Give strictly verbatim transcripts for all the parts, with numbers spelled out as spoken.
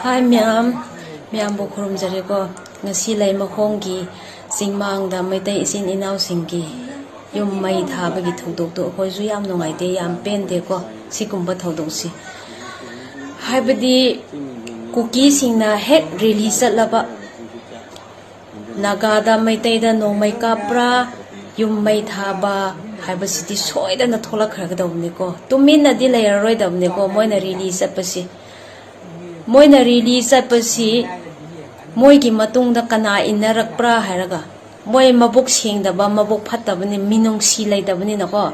ꯍꯥꯏ ꯃꯌꯥꯝ, ꯃꯌꯥꯝꯕꯨ ꯈꯨꯔꯨꯝꯖꯔꯤꯀꯣ꯫ ꯉꯁꯤ ꯂꯩꯃꯈꯣꯡꯒꯤ ꯆꯤꯡꯃꯥꯡꯗ ꯃꯩꯇꯩ ꯏꯆꯤꯟ ꯏꯅꯥꯎꯁꯤꯡꯒꯤ ꯌꯨꯝ ꯃꯩ ꯊꯥꯕꯒꯤ ꯊꯧꯗꯣꯛꯇꯨ ꯑꯩꯈꯣꯏꯁꯨ ꯌꯥꯝ ꯅꯨꯡꯉꯥꯏꯇꯦ, ꯌꯥꯝ ꯄꯦꯟꯗꯦꯀꯣ ꯁꯤꯒꯨꯝꯕ ꯊꯧꯗꯣꯛꯁꯤ꯫ ꯍꯥꯏꯕꯗꯤ ꯀꯨꯀꯤꯁꯤꯡꯅ ꯍꯦꯛ ꯔꯦꯂꯤ ꯆꯠꯂꯕ, ꯅꯥꯒꯥꯗ ꯃꯩꯇꯩꯗ ꯅꯣꯡꯃꯩ ꯀꯥꯞꯄ꯭ꯔꯥ, ꯌꯨꯝ ꯃꯩ ꯊꯥꯕ ꯍꯥꯏꯕꯁꯤꯗꯤ ꯁꯣꯏꯗꯅ ꯊꯣꯛꯂꯛꯈ꯭ꯔꯒꯗꯧꯕꯅꯤꯀꯣ꯫ ꯇꯨꯃꯤꯟꯅꯗꯤ ꯂꯩꯔꯔꯣꯏꯗꯕꯅꯤꯀꯣ ꯃꯣꯏꯅ ꯔꯦꯂꯤ ꯆꯠꯄꯁꯤ꯫ ꯃꯣꯏꯅ ꯔꯦꯂꯤ ꯆꯠꯄꯁꯤ ꯃꯣꯏꯒꯤ ꯃꯇꯨꯡꯗ ꯀꯅꯥ ꯏꯟꯅꯔꯛꯄ꯭ꯔꯥ ꯍꯥꯏꯔꯒ, ꯃꯣꯏ ꯃꯕꯨꯛ ꯁꯦꯡꯗꯕ, ꯃꯕꯨꯛ ꯐꯠꯇꯕꯅꯤ, ꯃꯤꯅꯨꯡꯁꯤ ꯂꯩꯇꯕꯅꯤꯅꯀꯣ,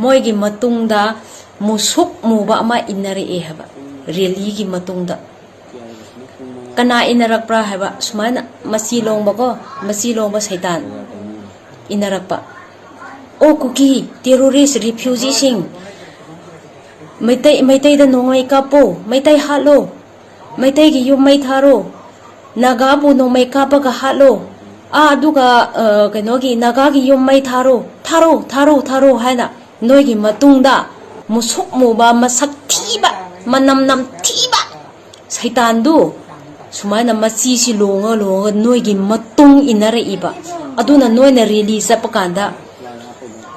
ꯃꯣꯏꯒꯤ ꯃꯇꯨꯡꯗ ꯃꯨꯁꯨꯛ ꯃꯨꯕ ꯑꯃ ꯏꯟꯅꯔꯛꯑꯦ ꯍꯥꯏꯕ, ꯔꯦꯂꯤꯒꯤ ꯃꯇꯨꯡꯗ꯫ ꯀꯅꯥ ꯏꯟꯅꯔꯛꯄ꯭ꯔꯥ ꯍꯥꯏꯕ, ꯁꯨꯃꯥꯏꯅ ꯃꯆꯤ ꯂꯣꯡꯕꯀꯣ, ꯃꯆꯤ ꯂꯣꯡꯕ ꯁꯩꯇꯥꯟ ꯏꯟꯅꯔꯛꯄ꯫ "ꯑꯣ ꯀꯨꯀꯤ, terrorist, refugeeꯁꯤꯡ, ꯃꯩꯇꯩ, ꯃꯩꯇꯩꯗ ꯅꯣꯡꯃꯩ ꯀꯥꯞꯄꯣ, ꯃꯩꯇꯩ ꯍꯥꯠꯂꯣ, ꯃꯩꯇꯩꯒꯤ ꯌꯨꯝ ꯃꯩ ꯊꯥꯔꯣ, ꯅꯥꯒꯥꯕꯨ ꯅꯣꯡꯃꯩ ꯀꯥꯞꯄꯒ ꯍꯥꯠꯂꯣ, ꯑꯥ, ꯑꯗꯨꯒ, ꯑ, ꯀꯩꯅꯣꯒꯤ ꯅꯥꯒꯥꯒꯤ ꯌꯨꯝ ꯃꯩ ꯊꯥꯔꯣ, ꯊꯥꯔꯣ, ꯊꯥꯔꯣ, ꯊꯥꯔꯣ" ꯍꯥꯏꯅ ꯅꯣꯏꯒꯤ ꯃꯇꯨꯡꯗ ꯃꯨꯁꯨꯛ ꯃꯨꯕ, ꯃꯁꯛ ꯊꯤꯕ, ꯃꯅꯝ ꯅꯝꯊꯤꯕ ꯁꯩꯇꯥꯟꯗꯨ ꯁꯨꯃꯥꯏꯅ ꯃꯆꯤꯁꯤ ꯂꯣꯡꯉ ꯂꯣꯡꯉꯒ ꯅꯣꯏꯒꯤ ꯃꯇꯨꯡ ꯏꯟꯅꯔꯛꯏꯕ꯫ ꯑꯗꯨꯅ ꯅꯣꯏꯅ ꯔꯦꯂꯤ ꯆꯠꯄ ꯀꯥꯟꯗ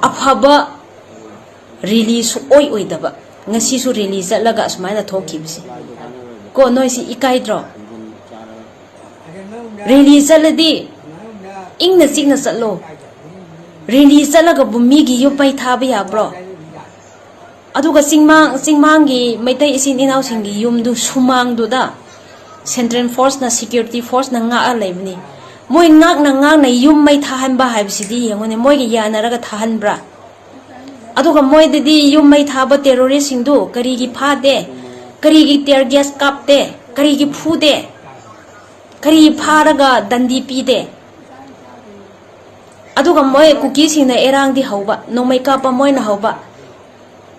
ꯑꯐꯕ ꯔꯦꯂꯤ ꯁꯨꯛꯑꯣꯏ ꯑꯣꯏꯗꯕ, ꯉꯁꯤꯁꯨ ꯔꯦꯂꯤ ꯆꯠꯂꯒ ꯑꯁꯨꯃꯥꯏꯅ ꯊꯣꯛꯈꯤꯕꯁꯤ꯫ ꯀꯣ, ꯅꯣꯏꯁꯤ ꯏꯀꯥꯏꯗ꯭ꯔꯣ? ꯔꯦꯂꯤ ꯆꯠꯂꯗꯤ ꯏꯪꯅ ꯆꯤꯛꯅ ꯆꯠꯂꯣ꯫ ꯔꯦꯂꯤ ꯆꯠꯂꯒꯕꯨ ꯃꯤꯒꯤ ꯌꯨꯝ ꯃꯩ ꯊꯥꯕ ꯌꯥꯕ꯭ꯔꯣ? ꯑꯗꯨꯒ ꯆꯤꯡꯃꯥꯡ, ꯆꯤꯡꯃꯥꯡꯒꯤ ꯃꯩꯇꯩ ꯏꯆꯤꯟ ꯏꯅꯥꯎꯁꯤꯡꯒꯤ ꯌꯨꯝꯗꯨ ꯁꯨꯃꯥꯡꯗꯨꯗ central forceꯅ, security forceꯅ ꯉꯥꯛꯑ ꯂꯩꯕꯅꯤ꯫ ꯃꯣꯏ ꯉꯥꯛꯅ ꯉꯥꯛꯅ ꯌꯨꯝ ꯃꯩ ꯊꯥꯍꯟꯕ ꯍꯥꯏꯕꯁꯤꯗꯤ ꯌꯦꯡꯉꯨꯅꯦ, ꯃꯣꯏꯒ ꯌꯥꯅꯔꯒ ꯊꯥꯍꯟꯕ꯭ꯔꯥ? ꯑꯗꯨꯒ ꯃꯣꯏꯗꯗꯤ ꯌꯨꯝ ꯃꯩ ꯊꯥꯕ terroristꯁꯤꯡꯗꯨ ꯀꯔꯤꯒꯤ ꯐꯥꯗꯦ? ꯀꯔꯤꯒꯤ tear gas ꯀꯥꯞꯇꯦ? ꯀꯔꯤꯒꯤ ꯐꯨꯗꯦ? ꯀꯔꯤ ꯐꯥꯔꯒ ꯗꯟꯗꯤ ꯄꯤꯗꯦ? ꯑꯗꯨꯒ ꯃꯣꯏ ꯀꯨꯀꯤꯁꯤꯡꯅ ꯏꯔꯥꯡꯗꯤ ꯍꯧꯕ, ꯅꯣꯡꯃꯩ ꯀꯥꯞꯄ ꯃꯣꯏꯅ ꯍꯧꯕ,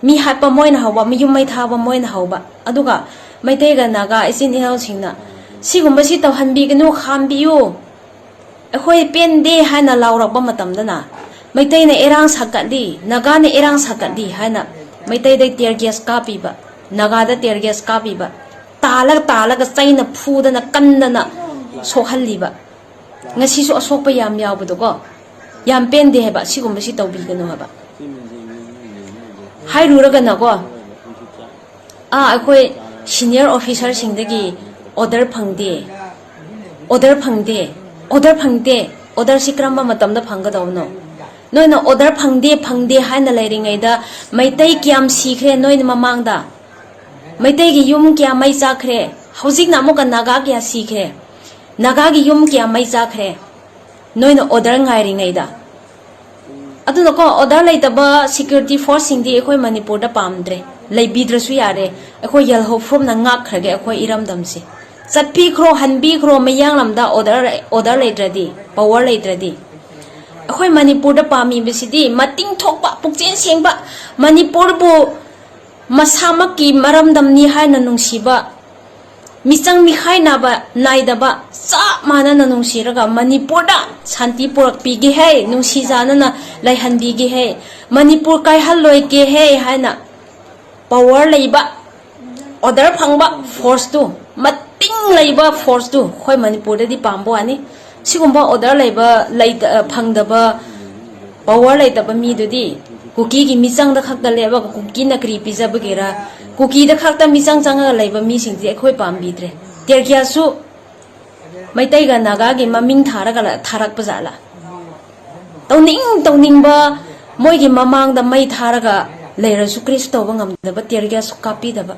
ꯃꯤ ꯍꯥꯠꯄ ꯃꯣꯏꯅ ꯍꯧꯕ, ꯃꯌꯨꯝ ꯃꯩ ꯊꯥꯕ ꯃꯣꯏꯅ ꯍꯧꯕ꯫ ꯑꯗꯨꯒ ꯃꯩꯇꯩꯒ ꯅꯥꯒꯥ ꯏꯆꯤꯟ ꯏꯅꯥꯎꯁꯤꯡꯅ "ꯁꯤꯒꯨꯝꯕꯁꯤ ꯇꯧꯍꯟꯕꯤꯒꯅꯨ, ꯈꯥꯝꯕꯤꯌꯨ, ꯑꯩꯈꯣꯏ ꯄꯦꯟꯗꯦ" ꯍꯥꯏꯅ ꯂꯥꯎꯔꯛꯄ ꯃꯇꯝꯗꯅ, ꯃꯩꯇꯩꯅ ꯏꯔꯥꯡ ꯁꯥꯒꯠꯂꯤ, ꯅꯥꯒꯥꯅ ꯏꯔꯥꯡ ꯁꯥꯒꯠꯂꯤ ꯍꯥꯏꯅ ꯃꯩꯇꯩꯗ tear gas ꯀꯥꯞꯄꯤꯕ, ꯅꯥꯒꯥꯗ tear gas ꯀꯥꯞꯄꯤꯕ, ꯇꯥꯜꯂꯒ ꯇꯥꯜꯂꯒ ꯆꯩꯅ ꯐꯨꯗꯅ ꯀꯟꯗꯅ ꯁꯣꯛꯍꯜꯂꯤꯕ꯫ ꯉꯁꯤꯁꯨ ꯑꯁꯣꯛꯄ ꯌꯥꯝ ꯌꯥꯎꯕꯗꯣꯀꯣ꯫ ꯌꯥꯝ ꯄꯦꯟꯗꯦ ꯍꯥꯏꯕ, ꯁꯤꯒꯨꯝꯕꯁꯤ ꯇꯧꯕꯤꯒꯅꯨ ꯍꯥꯏꯕ꯫ ꯍꯥꯏꯔꯨꯔꯒꯅꯀꯣ, ꯑꯥ, ꯑꯩꯈꯣꯏ ꯁꯤꯅꯤꯌꯔ ꯑꯣꯐꯤꯁꯔꯁꯤꯡꯗꯒꯤ ꯑꯣꯔꯗꯔ ꯐꯪꯗꯦ, ꯑꯣꯔꯗꯔ ꯐꯪꯗꯦ, ꯑꯣꯔꯗꯔ ꯐꯪꯗꯦ꯫ ꯑꯣꯔꯗꯔꯁꯤ ꯀꯔꯝꯕ ꯃꯇꯝꯗ ꯐꯪꯒꯗꯧꯕꯅꯣ? ꯅꯣꯏꯅ ꯑꯣꯔꯗꯔ ꯐꯪꯗꯦ, ꯐꯪꯗꯦ ꯍꯥꯏꯅ ꯂꯩꯔꯤꯉꯩꯗ ꯃꯩꯇꯩ ꯀꯌꯥꯝ ꯁꯤꯈ꯭ꯔꯦ ꯅꯣꯏꯅ ꯃꯃꯥꯡꯗ? ꯃꯩꯇꯩꯒꯤ ꯌꯨꯝ ꯀꯌꯥ ꯃꯩ ꯆꯥꯛꯈ꯭ꯔꯦ? ꯍꯧꯖꯤꯛꯅ ꯑꯃꯨꯛꯀ ꯅꯥꯒꯥ ꯀꯌꯥ ꯁꯤꯈ꯭ꯔꯦ? ꯅꯥꯒꯥꯒꯤ ꯌꯨꯝ ꯀꯌꯥ ꯃꯩ ꯆꯥꯛꯈ꯭ꯔꯦ? ꯅꯣꯏꯅ ꯑꯣꯔꯗꯔ ꯉꯥꯏꯔꯤꯉꯩꯗ꯫ ꯑꯗꯨꯅꯀꯣ, ꯑꯣꯔꯗꯔ ꯂꯩꯇꯕ ꯁꯦꯀ꯭ꯌꯨꯔꯤꯇꯤ ꯐꯣꯔꯁꯁꯤꯡꯗꯤ ꯑꯩꯈꯣꯏ ꯃꯅꯤꯄꯨꯔꯗ ꯄꯥꯝꯗ꯭ꯔꯦ꯫ ꯂꯩꯕꯤꯗ꯭ꯔꯁꯨ ꯌꯥꯔꯦ꯫ ꯑꯩꯈꯣꯏ ꯌꯦꯜꯍꯧꯐ꯭ꯔꯨꯝꯅ ꯉꯥꯛꯈ꯭ꯔꯒꯦ ꯑꯩꯈꯣꯏ ꯏꯔꯝꯗꯝꯁꯤ꯫ ꯆꯠꯄꯤꯈ꯭ꯔꯣ, ꯍꯟꯕꯤꯈ꯭ꯔꯣ ꯃꯌꯥꯡꯂꯝꯗ, ꯑꯣꯔꯗꯔ, ꯑꯣꯔꯗꯔ ꯂꯩꯇ꯭ꯔꯗꯤ, ꯄꯋꯥꯔ ꯂꯩꯇ꯭ꯔꯗꯤ꯫ ꯑꯩꯈꯣꯏ ꯃꯅꯤꯄꯨꯔꯗ ꯄꯥꯝꯃꯤꯕꯁꯤꯗꯤ ꯃꯇꯤꯡ ꯊꯣꯛꯄ, ꯄꯨꯛꯆꯦꯜ ꯁꯦꯡꯕ, ꯃꯅꯤꯄꯨꯔꯕꯨ ꯃꯁꯥꯃꯛꯀꯤ ꯃꯔꯝꯗꯝꯅꯤ ꯍꯥꯏꯅ ꯅꯨꯡꯁꯤꯕ, ꯃꯤꯆꯪ ꯃꯤꯈꯥꯏ ꯅꯥꯕ ꯅꯥꯏꯗꯕ, ꯆꯞ ꯃꯥꯟꯅꯅ ꯅꯨꯡꯁꯤꯔꯒ ꯃꯅꯤꯄꯨꯔꯗ ꯁꯥꯟꯇꯤ ꯄꯨꯔꯛꯄꯤꯒꯦ ꯍꯦ, ꯅꯨꯡꯁꯤ ꯆꯥꯟꯅꯅ ꯂꯩꯍꯟꯕꯤꯒꯦ ꯍꯦ, ꯃꯅꯤꯄꯨꯔ ꯀꯥꯏꯍꯜꯂꯣꯏꯒꯦ ꯍꯦ ꯍꯥꯏꯅ ꯄꯋꯥꯔ ꯂꯩꯕ, ꯑꯣꯔꯗꯔ ꯐꯪꯕ ꯐꯣꯔꯁꯇꯨ, ꯃꯇꯤꯡ ꯂꯩꯕ ꯐꯣꯔꯁꯇꯨ ꯑꯩꯈꯣꯏ ꯃꯅꯤꯄꯨꯔꯗꯗꯤ ꯄꯥꯝꯕ ꯋꯥꯅꯤ꯫ ꯁꯤꯒꯨꯝꯕ ꯑꯣꯔꯗꯔ ꯂꯩꯕ, ꯂꯩꯇ-, ꯐꯪꯗꯕ, ꯄꯋꯥꯔ ꯂꯩꯇꯕ ꯃꯤꯗꯨꯗꯤ ꯀꯨꯀꯤꯒꯤ ꯃꯤꯆꯪꯗ ꯈꯛꯇ ꯂꯦꯞꯄꯒ ꯀꯨꯀꯤꯅ ꯀꯔꯤ ꯄꯤꯖꯕꯒꯦꯔꯥ? ꯀꯨꯀꯤꯗ ꯈꯛꯇ ꯃꯤꯆꯪ ꯆꯪꯉꯒ ꯂꯩꯕ ꯃꯤꯁꯤꯡꯁꯦ ꯑꯩꯈꯣꯏ ꯄꯥꯝꯕꯤꯗ꯭ꯔꯦ꯫ ꯇꯤꯌꯔ ꯒ꯭ꯌꯥꯁꯁꯨ ꯃꯩꯇꯩꯒ ꯅꯥꯒꯥꯒꯤ ꯃꯃꯤꯡ ꯊꯥꯔꯒ ꯂ-, ꯊꯥꯔꯛꯄ ꯖꯥꯠꯂꯥ? ꯇꯧꯅꯤꯡ ꯇꯧꯅꯤꯡꯕ ꯃꯣꯏꯒꯤ ꯃꯃꯥꯡꯗ ꯃꯩ ꯊꯥꯔꯒ ꯂꯩꯔꯁꯨ ꯀ꯭ꯔꯤꯁꯨ ꯇꯧꯕ ꯉꯝꯗꯕ, ꯇꯤꯌꯔ ꯒ꯭ꯌꯥꯁꯁꯨ ꯀꯥꯞꯄꯤꯗꯕ꯫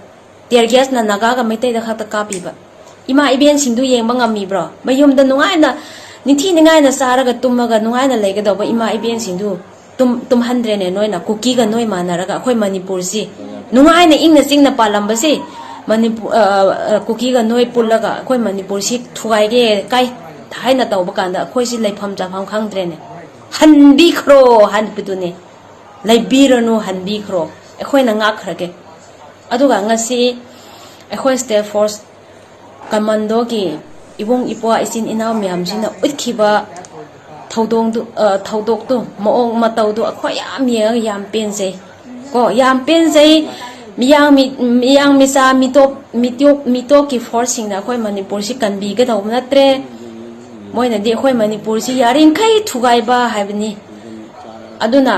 ꯇꯤꯌꯔ ꯒ꯭ꯌꯥꯁꯅ ꯅꯥꯒꯥꯒ ꯃꯩꯇꯩꯗ ꯈꯛꯇ ꯀꯥꯞꯄꯤꯕ꯫ ꯏꯃꯥ ꯏꯕꯦꯟꯁꯤꯡꯗꯨ ꯌꯦꯡꯕ ꯉꯝꯃꯤꯕ꯭ꯔꯣ? ꯃꯌꯨꯝꯗ ꯅꯨꯡꯉꯥꯏꯅ, ꯅꯤꯡꯊꯤ ꯅꯨꯡꯉꯥꯏꯅ ꯆꯥꯔꯒ ꯇꯨꯝꯃꯒ ꯅꯨꯡꯉꯥꯏꯅ ꯂꯩꯒꯗꯧꯕ ꯏꯃꯥ ꯏꯕꯦꯟꯁꯤꯡꯗꯨ ꯇꯨꯝ-, ꯇꯨꯝꯍꯟꯗ꯭ꯔꯦꯅꯦ ꯅꯣꯏꯅ꯫ ꯀꯨꯀꯤꯒ ꯅꯣꯏ ꯃꯥꯟꯅꯔꯒ ꯑꯩꯈꯣꯏ ꯃꯅꯤꯄꯨꯔꯁꯤ ꯅꯨꯡꯉꯥꯏꯅ ꯏꯪꯅ ꯆꯤꯛꯅ ꯄꯥꯜꯂꯝꯕꯁꯤ, ꯃꯅꯤꯄꯨꯔ, ꯑ, ꯑ, ꯀꯨꯀꯤꯒ ꯅꯣꯏ ꯄꯨꯜꯂꯒ ꯑꯩꯈꯣꯏ ꯃꯅꯤꯄꯨꯔꯁꯤ ꯊꯨꯒꯥꯏꯒꯦ ꯀꯥꯏ ꯍꯥꯏꯅ ꯇꯧꯕ ꯀꯥꯟꯗ ꯑꯩꯈꯣꯏꯁꯤ ꯂꯩꯐꯝ ꯆꯥꯐꯝ ꯈꯪꯗ꯭ꯔꯦꯅꯦ꯫ ꯍꯟꯕꯤꯈ꯭ꯔꯣ ꯍꯥꯏꯕꯗꯨꯅꯦ꯫ ꯂꯩꯕꯤꯔꯅꯨ, ꯍꯟꯕꯤꯈ꯭ꯔꯣ꯫ ꯑꯩꯈꯣꯏꯅ ꯉꯥꯛꯈ꯭ꯔꯒꯦ꯫ ꯑꯗꯨꯒ ꯉꯁꯤ ꯑꯩꯈꯣꯏ ꯁ꯭ꯇꯦꯠ ꯐꯣꯔꯁ ꯀꯃꯟꯗꯣꯒꯤ ꯏꯕꯨꯡ ꯏꯄ꯭ꯋꯥ ꯏꯆꯤꯟ ꯏꯅꯥꯎ ꯃꯌꯥꯝꯁꯤꯅ ꯎꯠꯈꯤꯕ ꯊꯧꯗꯣꯡꯗꯨ, ꯑ, ꯊꯧꯗꯣꯛꯇꯨ, ꯃꯑꯣꯡ ꯃꯇꯧꯗꯨ ꯑꯩꯈꯣꯏ ꯌꯥꯝ ꯌꯦꯡꯉꯒ ꯌꯥꯝ ꯄꯦꯟꯖꯩ꯫ ꯀꯣ, ꯌꯥꯝ ꯄꯦꯟꯖꯩ꯫ ꯃꯤꯌꯥꯡ ꯃꯤ-, ꯃꯤꯌꯥꯡ ꯃꯤꯆꯥ ꯃꯤꯇꯣꯞ, ꯃꯤꯇꯣꯞ, ꯃꯤꯇꯣꯞꯀꯤ ꯐꯣꯔꯁꯁꯤꯡꯅ ꯑꯩꯈꯣꯏ ꯃꯅꯤꯄꯨꯔꯁꯤ ꯀꯟꯕꯤꯒꯗꯧꯕ ꯅꯠꯇ꯭ꯔꯦ꯫ ꯃꯣꯏꯅꯗꯤ ꯑꯩꯈꯣꯏ ꯃꯅꯤꯄꯨꯔꯁꯤ ꯌꯥꯔꯤꯈꯩ ꯊꯨꯒꯥꯏꯕ ꯍꯥꯏꯕꯅꯤ꯫ ꯑꯗꯨꯅ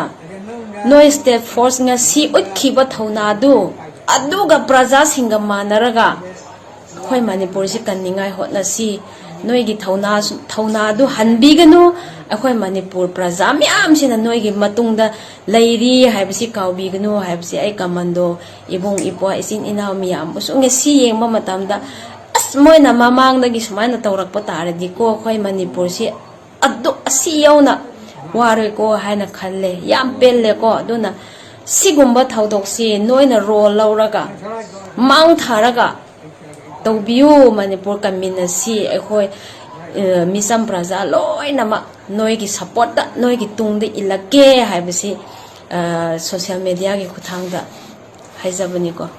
ꯅꯣꯏ ꯁ꯭ꯇꯦꯠ ꯐꯣꯔꯁ ꯉꯁꯤ ꯎꯠꯈꯤꯕ ꯊꯧꯅꯥꯗꯨ, ꯑꯗꯨꯒ ꯄ꯭ꯔꯖꯥꯁꯤꯡꯒ ꯃꯥꯟꯅꯔꯒ ꯑꯩꯈꯣꯏ ꯃꯅꯤꯄꯨꯔꯁꯤ ꯀꯟꯅꯤꯡꯉꯥꯏ ꯍꯣꯠꯅꯁꯤ꯫ ꯅꯣꯏꯒꯤ ꯊꯧꯅꯥꯁꯨ, ꯊꯧꯅꯥꯗꯨ ꯍꯟꯕꯤꯒꯅꯨ꯫ ꯑꯩꯈꯣꯏ ꯃꯅꯤꯄꯨꯔ ꯄ꯭ꯔꯖꯥ ꯃꯌꯥꯝꯁꯤꯅ ꯅꯣꯏꯒꯤ ꯃꯇꯨꯡꯗ ꯂꯩꯔꯤ ꯍꯥꯏꯕꯁꯤ ꯀꯥꯎꯕꯤꯒꯅꯨ ꯍꯥꯏꯕꯁꯤ ꯑꯩ ꯀꯃꯟꯗꯣ ꯏꯕꯨꯡ ꯏꯄ꯭ꯋꯥ ꯏꯆꯤꯟ ꯏꯅꯥꯎ ꯃꯌꯥꯝꯕꯨꯁꯨ ꯉꯁꯤ ꯌꯦꯡꯕ ꯃꯇꯝꯗ, ꯑꯁ, ꯃꯣꯏꯅ ꯃꯃꯥꯡꯗꯒꯤ ꯁꯨꯃꯥꯏꯅ ꯇꯧꯔꯛꯄ ꯇꯥꯔꯗꯤꯀꯣ, ꯑꯩꯈꯣꯏ ꯃꯅꯤꯄꯨꯔꯁꯤ ꯑꯗꯨ, ꯑꯁꯤ ꯌꯧꯅ ꯋꯥꯔꯣꯏꯀꯣ ꯍꯥꯏꯅ ꯈꯜꯂꯦ꯫ ꯌꯥꯝ ꯄꯦꯜꯂꯦꯀꯣ꯫ ꯑꯗꯨꯅ ꯁꯤꯒꯨꯝꯕ ꯊꯧꯗꯣꯛꯁꯤ ꯅꯣꯏꯅ ꯔꯣꯜ ꯂꯧꯔꯒ, ꯃꯥꯡ ꯊꯥꯔꯒ ꯇꯧꯕꯤꯌꯨ꯫ ꯃꯅꯤꯄꯨꯔ ꯀꯟꯃꯤꯟꯅꯁꯤ꯫ ꯑꯩꯈꯣꯏ, ꯑ, ꯃꯤꯆꯝ ꯄ꯭ꯔꯖꯥ ꯂꯣꯏꯅꯃꯛ ꯅꯣꯏꯒꯤ ꯁꯞꯄꯣꯔꯠꯇ, ꯅꯣꯏꯒꯤ ꯇꯨꯡꯗ ꯏꯜꯂꯛꯀꯦ ꯍꯥꯏꯕꯁꯤ, ꯑ, ꯁꯣꯁꯤꯌꯦꯜ ꯃꯦꯗꯤꯌꯥꯒꯤ ꯈꯨꯠꯊꯥꯡꯗ ꯍꯥꯏꯖꯕꯅꯤꯀꯣ꯫